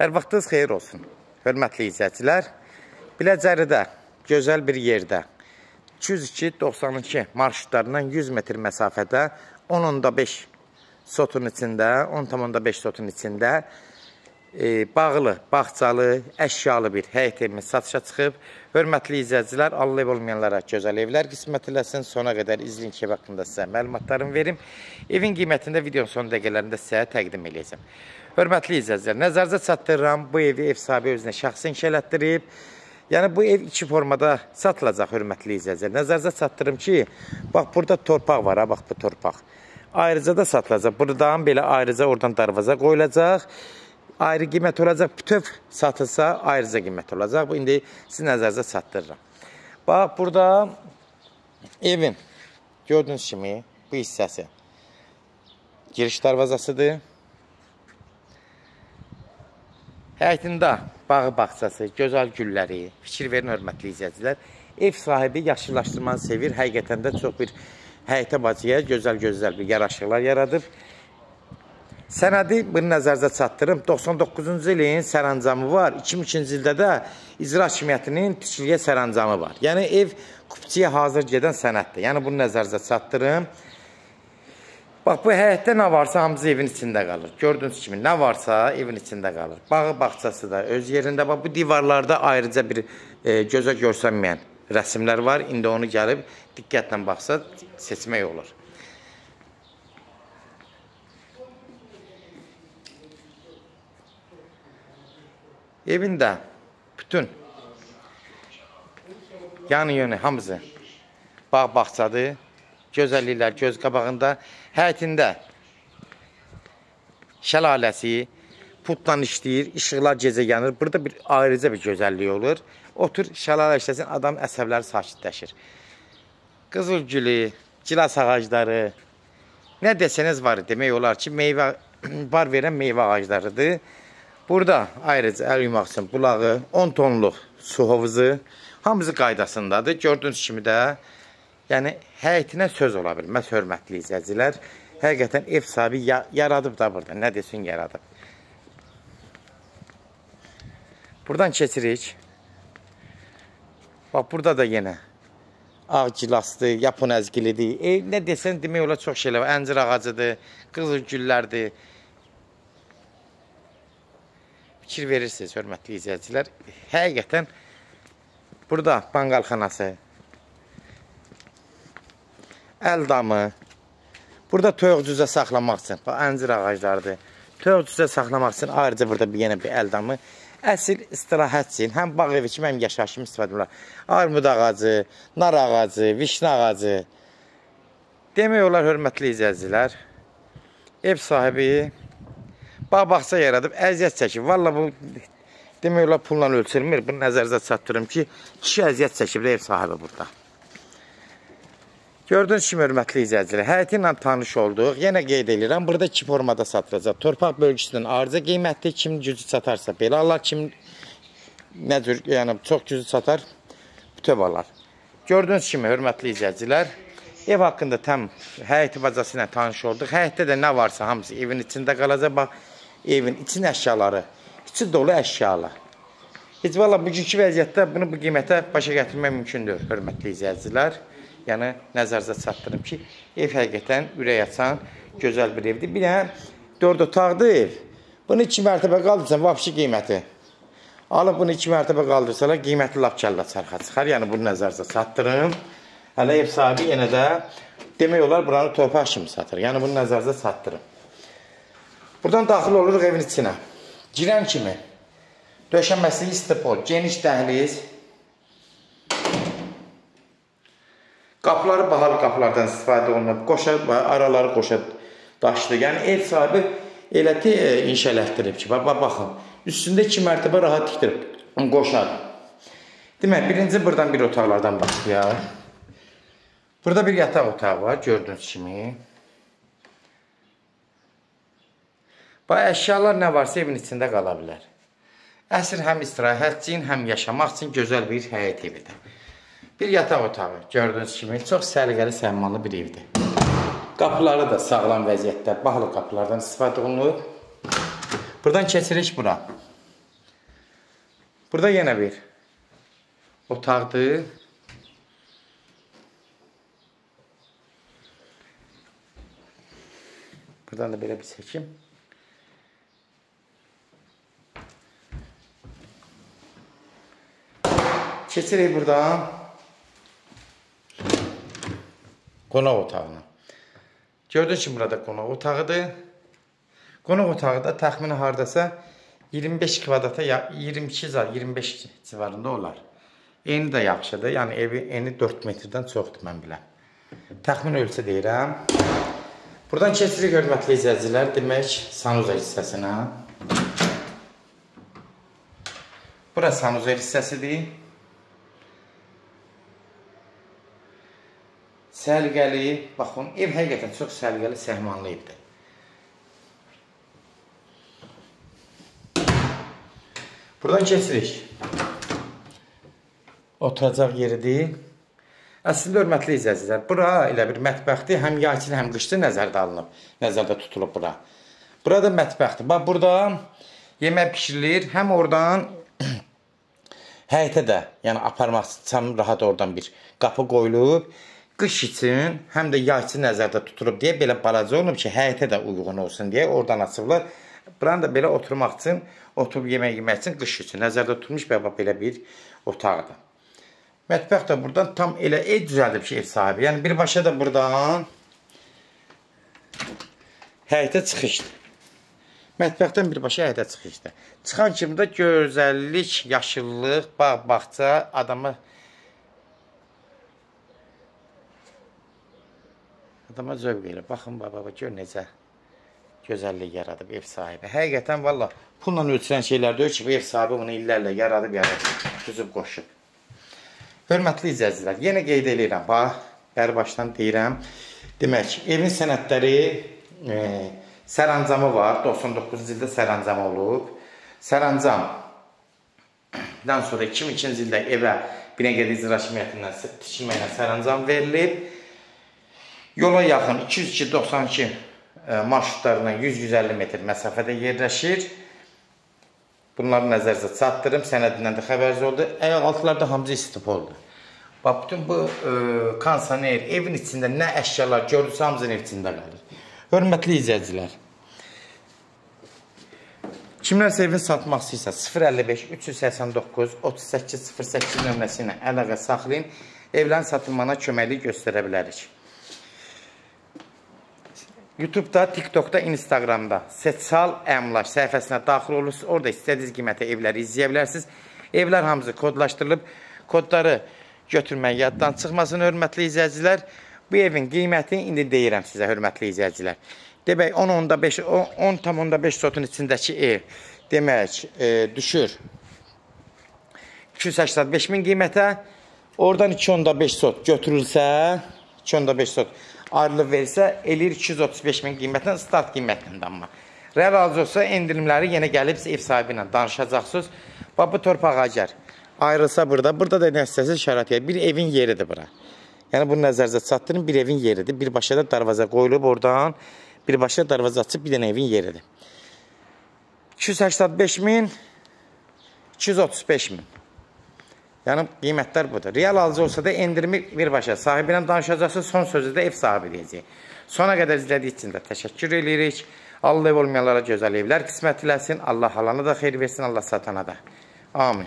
Hər vaxtınız xeyir olsun, hörmətli izləyicilər. Biləcəridə, gözəl bir yerdə, 202-92 marşrutlarından 100 metr məsafədə, 10.5 sotun içində, 10.5 sotun içində bağlı, bağçalı, əşyalı bir həyət evimiz satışa çıxıb. Hörmətli izləyicilər, Allah ev olmayanlara gözəl evlər qismət eləsin. Sona qədər izləyin ki, ev haqqında sizə məlumatlarımı verim. Evin qiymətini də videonun son dəqiqələrində sizə təqdim eləyəcəm. Hörmətli izləyicilər, nəzərinizə çatdırıram, bu evi ev sahibi özünə şəxsi inşa elətdirib. Yəni bu ev iki formada satılacaq, hörmətli izləyicilər. Nəzərinizə çatdırım ki, bax burada torpaq var, ha, bax bu torpaq. Ayrıca da satılacaq. Buradan belə ayrıca oradan darvaza qoyulacaq. Ayrı qiymət olacaq, bütöv satılsa ayrıca qiymət olacaq. Bu indi sizin nəzərinizə çatdırıram. Bax burada evin gördüyünüz kimi bu hissəsi giriş darvazasıdır. Həyətində bağı bağçası, gözəl gülləri, fikir verin hörmətli izləyicilər. Ev sahibi yaşıllaşdırmanı sevir. Həqiqətən də çox bir həyətə bacıya gözəl-gözəl bir yaraşıqlar yaradıb. Sənədi bunu nəzərinizə çatdırım. 99-cu ilin sərəncamı var. 2002-ci ildə də icra hakimiyyətinin tikiliyə sərəncamı var. Yəni ev kupçuya hazır gedən sənəddir. Yəni bunu nəzərinizə çatdırım. Bax bu həyətdə nə varsa hamısı evin içində qalır. Gördüyünüz kimi nə varsa evin içində qalır. Bağı bağçası da öz yerində. Bax bu divarlarda ayrıca bir gözə görsənməyən rəsimlər var. İndi onu gəlib diqqətlə baxsa seçmək olur. Evin də bütün yanı yönü hamısı bağ bağçadır. Gözəlliklər göz qabağında. Həyətində şəlaləsi putla işləyir, işıqlar gecə yanır. Burada bir ayrıca bir gözəllik olur. Otur, şəlalə işləsin, adam əsəbləri sakitləşir. Qızıl gülü, gilas ağacları, nə deseniz var, demək olar ki, meyvə, bar verən meyvə ağaclarıdır. Burada ayrıca əl yumaq üçün bulağı, 10 tonluq su hovuzu, hamısı qaydasındadır. Gördüyünüz kimi də, yəni həyətinə söz ola bilməz, hörmətli izləyicilər. Həqiqətən ev sahibi yaradıb da burada, nə desin yaradıb. Buradan keçirik. Bax, burada da yenə ağ gilasdır, yapon əzgilidir. Nə desən demək olar çox şeylər var. Əncir ağacıdır, qızıl güllərdir. Fikir verirsiniz, hörmətli izləyicilər. Həqiqətən burada manqalxanası, əl damı, burada toyuq cüzə saxlamaq üçün, bax, əncir ağaclarıdır. Toyuq cüzə saxlamaq üçün ayrıca burada yenə bir əl damı. Əsil istirahət üçün, həm bağ evi kimi, həm yaşayış kimi istifadə olunur. Armud ağacı, nar ağacı, vişnə ağacı. Demək olar, hörmətli izləyicilər, ev sahibi bağ bağça yaradıb, əziyyət çəkib. Valla bu, demək olar, pulla ölçülmür. Bunu nəzərinizə çatdırım ki, kişi əziyyət çəkib də ev sahibi burada. Gördüyünüz kimi, hörmətli izləyicilər, həyəti ilə tanış olduq. Yenə qeyd edirəm, burada iki formada satılacaq. Torpaq bölgüsünün ayrıca qiymətli, kim gücü çatarsa belə alar, kim nə cür, yəni çox gücü çatar, bütöv alar. Gördüyünüz kimi, hörmətli izləyicilər, ev haqqında tam həyəti bacası ilə tanış olduq. Həyətdə də nə varsa hamısı evin içində qalacaq. Bax, evin için əşyaları, içi dolu əşyalı. Heç valla bugünkü vəziyyətdə bunu bu qiymətə başa gətirmək mümkündür, hörmətli izləyicilər. Yəni, nəzərinizə çatdırım ki, ev həqiqətən ürək açan, gözəl bir evdir. Bir dənə 4 otaqlı ev. Bunu 2 mərtəbə qaldırsan, vapşi qiyməti. Alıb bunu 2 mərtəbə qaldırsalar, qiyməti lap kəllə çarxa çıxar. Yəni, bunu nəzərinizə çatdırım. Hələ ev sahibi yenə də demək olar, buranı torpaq kimi satır. Yəni, bunu nəzərinizə çatdırım. Buradan daxil oluruq evin içinə. Girən kimi döşəməsi istipol, geniş dəhliz. Qapıları bahalı qapılardan istifadə olunub, qoşa, araları qoşa daşlı. Yəni ev sahibi elə ki, inşa elətdirib ki, bax, baxın, üstündə 2 mərtəbə rahat tikdirib, qoşadır. Demək, birinci buradan bir otaqlardan başlayaq. Burada bir yataq otağı var, gördüyünüz kimi. Bax, əşyalar nə varsa evin içində qala bilər. Əsr həm istirahət üçün, həm yaşamaq üçün gözəl bir həyət evidir. Bir yataq otağı, gördüyünüz kimi, çox səliqəli, səmmanlı bir evdir. Qapıları da sağlam vəziyyətdə, bahalı qapılardan istifadə olunur. Buradan keçirik bura. Burada yenə bir otaqdır. Buradan da belə bir çəkim. Keçirik buradan qonaq otağına. Gördüyünüz kimi burada qonaq otağıdır. Qonaq otağı da təxmini hardasa 25 kvadrata 22-25 civarında olar. Eni də yaxşıdır. Yəni evi eni 4 metrdən çoxdur mən biləm. Təxmin ölçü deyirəm. Buradan keçirik hörmətli izləyicilər, demək sanuzel hissəsinə. Bura sanuzel hissəsidir. Səliqəli, baxın, ev həqiqətən çox səliqəli, səhmanlı evdir. Buradan keçirik. Oturacaq yeridir. Əslində, hörmətli izləyicilər, bura elə bir mətbəxdir. Həm yay üçün, həm qış üçün nəzərdə alınıb, nəzərdə tutulub bura. Burada mətbəxdir. Bax, burada yemək pişirilir. Həm oradan həyətə də, yəni aparmaq üçün rahat oradan bir qapı qoyulub. Qış üçün, həm də yay üçün nəzərdə tutulub deyə belə balaca olunub ki, həyətə də uyğun olsun deyə oradan açıblar. Buranı da belə oturmaq üçün, oturub yemək yemək üçün, qış üçün nəzərdə tutulmuş belə bir otaqdır. Mətbəx də buradan tam elə ev düzəldib ki, ev sahibi. Yəni birbaşa da buradan həyətə çıxışdır. Mətbəxdən birbaşa həyətə çıxışdır. Çıxan kimi də gözəllik, yaşıllıq, bağ, bağça adama zövq elə. Baxın, baba, gör necə gözəllik yaradıb ev sahibi. Həqiqətən, valla, pulla ölçülən şeylər deyir ki, bu ev sahibi bunu illərlə yaradıb, düzüb, qoşub. Hörmətli izləyicilər, yenə qeyd eləyirəm, bax, bəri başdan deyirəm. Demək, evin sənədləri, sərəncamı var, 99-cu ildə sərəncamı olub. Sərəncamdan sonra 2002-ci ildə evə Binəqədi İcra Hakimiyyətindən tikilməklə sərəncam verilib. Yola yaxın 202-92 marşrutlarından 100-150 metr məsafədə yerləşir. Bunları nəzərinizə çatdırım. Sənədindən də xəbəriniz oldu. Ayaq altlarda hamısı istipoldur. Bax, bütün bu kondisioner, evin içində nə əşyalar görürsə, hamısının ev içində qalır. Hörmətli izləyicilər, kimlərsə evin satmaq istəyirsə 055 389 38 08 nömrəsi ilə əlaqə saxlayın. Evlərin satılmağına köməklik göstərə bilərik. YouTube'da, TikTok'da, Instagram'da Seçal Əmlak səhifəsinə daxil olursunuz. Orada istədiyiniz qiymətə evləri izləyə bilərsiniz. Evlər hamısı kodlaşdırılıb. Kodları götürmək yaddan çıxmasın, hörmətli izləyicilər. Bu evin qiymətini indi deyirəm sizə, hörmətli izləyicilər. Demək, 10,5 sotun içindəki ev, demək, düşür 285 min qiymətə. Oradan 2,5 sot götürülsə, 2,5 sot ayrılıb verilsə, eləyir 235 min qiymətlə, start qiymətlə də amma. Real alıcı olsa, endirimləri yenə gəlib ev sahibi ilə danışacaqsınız. Bax, bu torpaq əgər ayrılsa burada, burada da nə istəsiniz şərait yer. Bir evin yeridir bura. Yəni, bunu nəzərinizə çatdırın, bir evin yeridir. Birbaşa da darvaza qoyulub oradan, birbaşa darvaza açıb bir dənə evin yeridir. 285 min, 235 min. Yəni, qiymətlər budur. Real alıcı olsa da endirimi birbaşa sahibi ilə danışacaqsınız, son sözü də ev sahibi deyəcək. Sona qədər izlədiyi üçün də təşəkkür edirik. Allah ev olmayanlara gözəl evlər qismət eləsin. Allah alana da xeyir versin, Allah satana da. Amin.